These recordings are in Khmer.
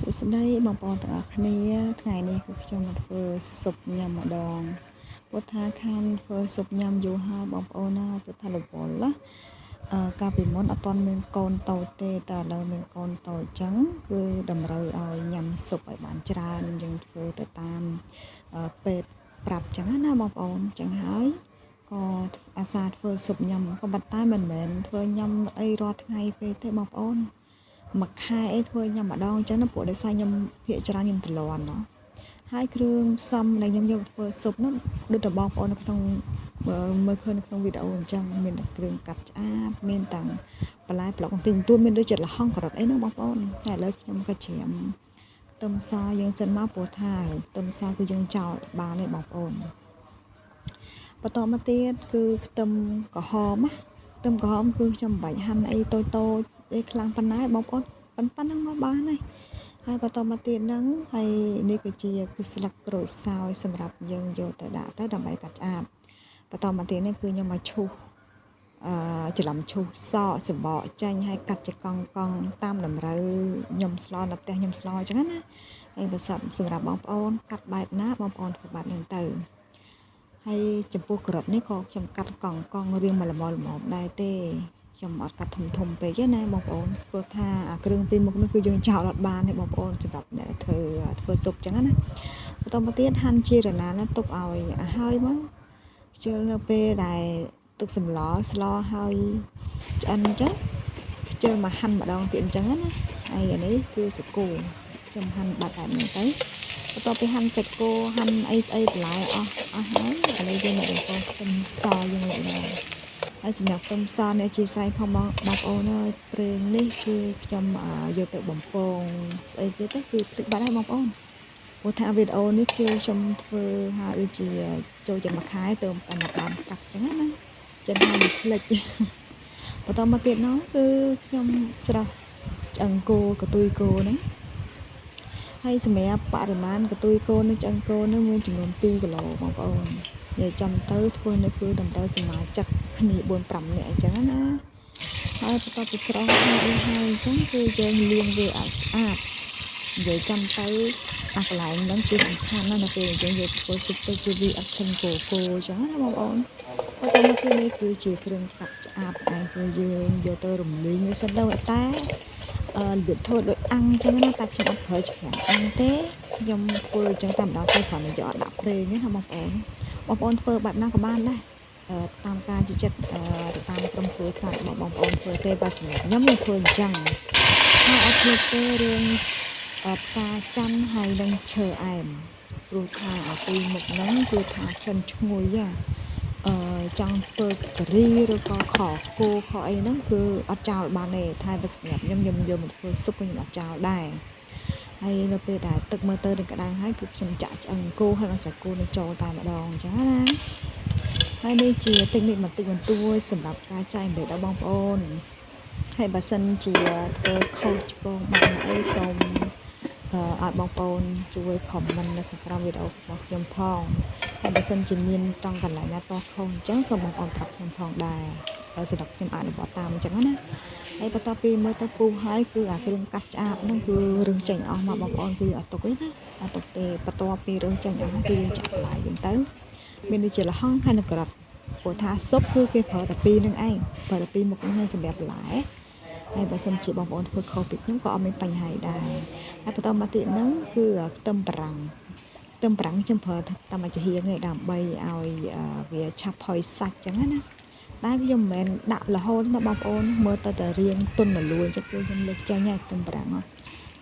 សួស្តីបងប្អូនទាំងអស់គ្នាថ្ងៃនេះគឺខ្ញុំមកធ្វើស៊ុបញ៉ាំម្ដងព្រោះថាខានធ្វើស៊ុបញ៉ាំយូរហើយបងប្អូនណាព្រោះថារវល់ណាកាលពីមុនអត់ទាន់មានកូនតូចទេតែឥឡូវមានកូនតូចអញ្ចឹងគឺតម្រូវឲ្យញ៉ាំស៊ុបឲ្យបានច្រើនយើងធ្វើទៅតាមពេទ្យប្រាប់អញ្ចឹងណាបងប្អូនអញ្ចឹងហើយក៏អាសាធ្វើស៊ុបញ៉ាំក៏ប៉ុន្តែមិនមែនធ្វើញ៉ាំអីរាល់ថ្ងៃពេកទេបងប្អូនមួយខែអីធ្វើញ៉ាំម្ដងអញ្ចឹងណាព្រោះដោយសារខ្ញុំភាគច្រើនខ្ញុំទ្លាន់ណោះហើយគ្រឿងផ្សំដែលខ្ញុំយកធ្វើស៊ុបនោះដូចតែបងប្អូននៅក្នុងមើលឃើញនៅក្នុងវីដេអូអញ្ចឹងមានតែគ្រឿងកាត់ឆ្អាបមានទាំងបន្លែប្លុកបន្តិចបន្តួចមានដូចជាល្ហុងការ៉ុតអីហ្នឹងបងប្អូនតែឥឡូវខ្ញុំក៏ច្រាមខ្ទឹមសយើងសិនមកព្រោះថាខ្ទឹមសគឺយើងចោលបានទេបងប្អូនបន្តមកទៀតគឺខ្ទឹមក្រហមណាខ្ទឹមក្រហមគឺខ្ញុំមិនបាច់ហាន់អីតូចតូចអីខ្លាំងប៉ុណ្ណាបងប្អូនប៉ុណ្ណឹងមកបានហើយហើយបន្តមកទៀតហ្នឹងហើយនេះគឺជាគឺស្លឹកក្រូចសើចសម្រាប់យើងយកទៅដាក់ទៅដើម្បីកាត់ឆ្អាបបន្តមកទៀតនេះគឺខ្ញុំមកឈូសអឺច្រឡំឈូសសកសបកចាញ់ហើយកាត់ជាកង់កង់តាមតម្រូវខ្ញុំស្លនៅផ្ទះខ្ញុំស្លអញ្ចឹងណាហើយបើសម្រាប់បងប្អូនកាត់បែបណាបងប្អូនធ្វើបែបហ្នឹងទៅហើយចំពោះការ៉ុតនេះក៏ខ្ញុំកាត់កង់កង់រៀងមកល្មមល្មមដែរទេខ្ញុំអត់កាត់ធំធំពេកទេណាបងប្អូនព្រោះថាអាគ្រឿងពីរមុខនេះគឺយើងចោលអត់បានទេបងប្អូនសម្រាប់អ្នកធ្វើធ្វើស៊ុបចឹងណាបន្តមកទៀតហាន់ជីរណាណាទុកឲ្យឲ្យហើយមកខ្ជិលនៅពេលដែលទឹកសម្លស្លហើយឆ្អិនអញ្ចឹងខ្ជិលមកហាន់ម្ដងទៀតអញ្ចឹងណាហើយអានេះគឺសាច់គោខ្ញុំហាន់បាត់បែបនេះទៅបន្ទាប់ពីហាន់សាច់គោហាន់អីស្អីបន្លែអស់អស់ហើយឥឡូវយើងមកបំពងខ្ទឹមសយើងមកដល់ហើយសម្រាប់ខ្ទឹមសនេះអធិស្ឋានផងបងបងប្អូនអើយប្រេងនេះគឺខ្ញុំយកទៅបំពងស្អីទៀតទៅគឺភ្លេចបាត់ហើយបងប្អូនព្រោះថាវីដេអូនេះគឺខ្ញុំធ្វើហាដូចជាចូលចិត្តមួយខែទៅតែមកដើមកាត់ចឹងណាចឹងហើយភ្លេចបន្តមកទៀតនោះគឺខ្ញុំស្រស់ឆ្អឹងគោកតុយគោហ្នឹងហើយសម្រាប់បរិមាណកតុយគោនិងឆ្អឹងគោនឹងមានចំនួន2គីឡូបងប្អូននិយាយចំទៅធ្វើនេះគឺតម្រូវសមាជិកគ្នា4 5នាក់អញ្ចឹងណាហើយបន្ទាប់ពីស្រស់ហើយអីហើយអញ្ចឹងគឺយើងលាងវាឲ្យស្អាតនិយាយចំទៅអាកន្លែងហ្នឹងគឺសំខាន់ណាស់នៅពេលយើងយកធ្វើស៊ុបទៅគឺវាអត់ក្លិនគោគោអញ្ចឹងណាបងប្អូនបន្តមកទៀតនេះគឺជាគ្រឿងកាត់ឆ្អាបឯងគឺយើងយកទៅរំលីងវាសិនទៅតែរបៀបធ្វើដូចអាំងអញ្ចឹងណាតែខ្ញុំអត់ប្រើច្រាំងអាំងទេខ្ញុំធ្វើអញ្ចឹងតែម្ដងទៅគ្រាន់តែយកអត់ដាក់ប្រេងទេណាបងប្អូនបងប្អូនធ្វើបែបណាក៏បានដែរតាមការជួយចិត្តទៅតាមក្រុមគ្រួសាររបស់បងប្អូនធ្វើទេបើសម្រាប់ខ្ញុំខ្ញុំធ្វើអញ្ចឹងហើយអត់ភ្លេចទេរឿងផ្កាច័ន្ទហើយនិងឈើអែមព្រោះថាអាពីរមុខហ្នឹងគឺថាក្លិនឈ្ងុយអឺចង់ធ្វើការីឬក៏ខគោខអីហ្នឹងគឺអត់ចោលបានទេតែបើសម្រាប់ខ្ញុំខ្ញុំយកមកធ្វើស៊ុបក៏ខ្ញុំអត់ចោលដែរហើយនៅពេលដែលទឹកមើលទៅនឹងក្តៅហើយគឺខ្ញុំចាក់ឆ្អឹងគោហើយនិងសាច់គោនឹងចូលតែម្ដងអញ្ចឹងណាហើយនេះជាតិចនិចបន្តិចបន្តួចសម្រាប់ការចែករំលែកដល់បងប្អូនហើយបើសិនជាធ្វើខុសឆ្គងបានអីសូមឲ្យបងប្អូនជួយ comment នៅខាងក្រោមវីដេអូរបស់ខ្ញុំផងហើយបើសិនជាមានត្រង់កន្លែងណាតខុសអញ្ចឹងសូមបងប្អូនប្រាប់ខ្ញុំផងដែរហើយសម្រាប់ខ្ញុំអនុវត្តតាមអញ្ចឹងណាហើយបន្ទាប់ពីមើលទៅពុះហើយគឺអាគ្រឿងកាត់ឆ្អាបហ្នឹងគឺរើសចេញអស់មកបងប្អូនគឺអត់ទុកទេណាអត់ទុកទេបន្ទាប់ពីរើសចេញអស់ហើយគឺយើងចាក់បន្លែយើងទៅមានដូចជាល្ហុងហើយនិងការ៉ុតព្រោះថាស៊ុបគឺគេប្រើតែពីរនឹងឯងប្រើតែពីរមុខហ្នឹងឯងសម្រាប់បន្លែហើយបើសិនជាបងប្អូនធ្វើខុសពីខ្ញុំក៏អត់មានបញ្ហាដែរហើយបន្តមកទៀតហ្នឹងគឺខ្ទឹមបារាំងខ្ទឹមបារាំងខ្ញុំប្រើតាមមួយចំហៀងឯងដើម្បីឲ្យវាឆាប់ផុយសាច់ចឹងណាតែខ្ញុំមិនមែនដាក់រហូតណាបងប្អូនមើលទៅតែរៀងទុនរលួយចឹងគឺខ្ញុំលើកចេញហើយខ្ទឹមបារាំង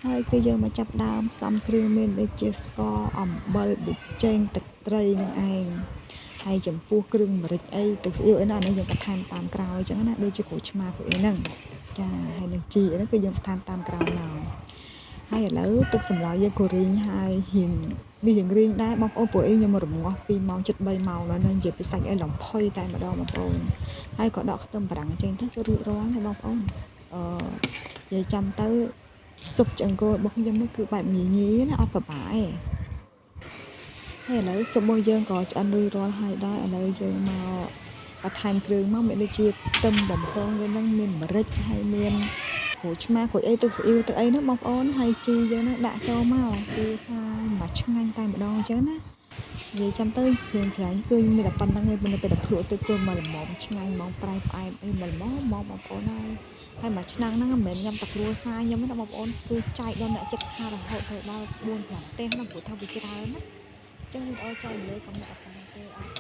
ហើយគឺយើងមកចាប់ដើមផ្សំគ្រឿងមានដូចជាស្ករអំបិលប៊ីចេងទឹកត្រីនឹងឯងហើយចំពោះគ្រឿងម្រេចអីទឹកស្អ៊ីវអីណាអានេះយើងបន្ថែមតាមក្រោយចឹងណាដូចជាក្រូចឆ្មាក្រូចអីហ្នឹងចាហើយនឹងជីហ្នឹងគឺយើងបន្ថែមតាមក្រោយមកហើយឥឡូវទឹកសម្លយើងក៏រីងហើយរៀងនេះរៀងរីងដែរបងប្អូនព្រោះអីខ្ញុំរងាស់2ម៉ោងជិត3ម៉ោងដល់ហ្នឹងនិយាយពីសាច់អីឡំផុយតែម្ដងបងប្អូនហើយក៏ដកខ្ទឹមបារាំងចេញទៅគឺរួចរាល់ហើយបងប្អូនអឺនិយាយចាំទៅស៊ុបឆ្អឹងគោរបស់ខ្ញុំនេះគឺបែបងាយងាយណាអត់ពិបាកទេហើយឥឡូវស៊ុបរបស់យើងក៏ឆ្អិនរួចរាល់ហើយដែរឥឡូវយើងមកបន្ថែមគ្រឿងមកមានដូចជាខ្ទឹមបំពងយើងនឹងមានម្រេចហើយមាន ក្រូចឆ្មាក្រូចអីទឹកស៊ីអ៊ីវទឹកអីហ្នឹងបងប្អូនហើយជីយើងហ្នឹងដាក់ចូលមកគឺថាមកឆ្ងាញ់តែម្ដងអញ្ចឹងណានិយាយចាំទៅគ្រឿងក្រែងគឺមានតែប៉ុណ្្នឹងឯងនៅពេលដែលភ្លក់ទៅគឺមកល្មមឆ្ងាញ់ហ្មងប្រៃផ្អែមអីមកល្មមហ្មងបងប្អូនហើយហើយមួយឆ្នាំងហ្នឹងមិនមែនញ៉ាំតែគ្រួសារខ្ញុំទេណាបងប្អូនគឺចែកដល់អ្នកចិត្តខាងរហូតទៅដល់4 5ផ្ទះហ្នឹងព្រោះថាវាច្រើនណាអញ្ចឹងវីដេអូចែកម្លែកកុំអ្នកប៉ុណ្្នឹងទេអរគុណ។